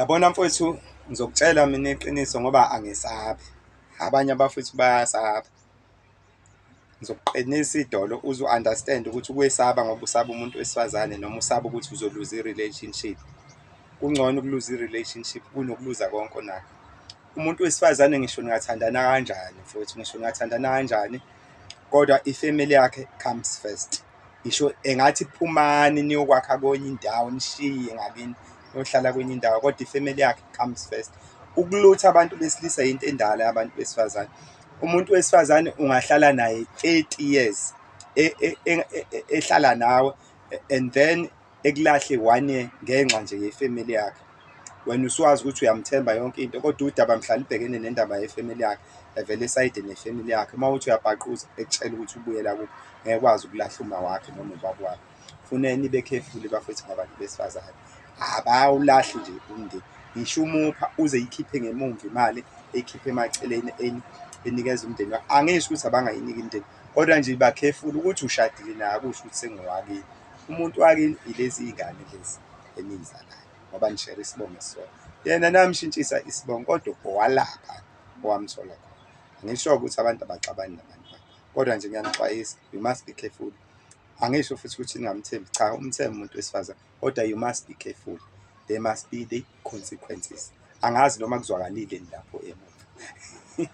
Yabona mfowethu, ngizokutshela mina iqiniso ngoba angisabi, abanye abafowethu bayasaba. Ngizokuqinisa idolo uze u-understand-e ukuthi ukwesaba ngoba usaba umuntu wesifazane noma usaba ukuthi uzoluza i-relationship. Kungcono ukuluza i-relationship kunokuluza konke onakho. Umuntu wesifazane ngisho ningathandana kanjani mfowethu, ngisho ningathandana kanjani kodwa ifemeli yakhe comes first. Ngisho engathi phumani niyokwakha kwenye indawo nishiye ngakini niyohlala kwenye indawo kodwa ifemeli yakhe comes first. Ukulutha abantu besilisa into endala yabantu besifazane. Umuntu wesifazane ungahlala naye 30 years ehlala nawe and then ekulahle one year ngenxa nje yefemeli yakhe. Wena usuwazi ukuthi uyamthemba yonke into kodwa udaba mhla libhekene nendaba yefemeli yakhe evele esayide nefemeli yakhe. Uma kuwukuthi uyabhaquza ekutshela ukuthi ubuyela kubo, ngeke ukwazi ukulahla uma wakhe noma ubaba wakhe. Kufuneka nibe careful bafowethu ngabantu besifazane, abawulahli nje umndeni ngisho umupha uze eyikhiphe ngemumva imali eyikhiphe emaceleni enikeza umndeni wakhe. Angisho ukuthi abangayiniki imindeni kodwa nje iba careful ukuthi ushadile naye akusho ukuthi sengowakini. Umuntu wakini ilezi iy'ngane lezi eniy'zalayo ngoba nishere isibongo esisodwa. Yena namshintshisa isibongo kodwa owalapha owamthola khona. Angisho-ke ukuthi abantu abaxabani nabantu babo, kodwa nje ngiyanixwayisa, you must be careful. Angisho futhi ukuthi ningamthembi, cha umthembe umuntu wesifazane kodwa you must be careful, there must be the consequences. Angazi noma kuzwakalile lapho emuva.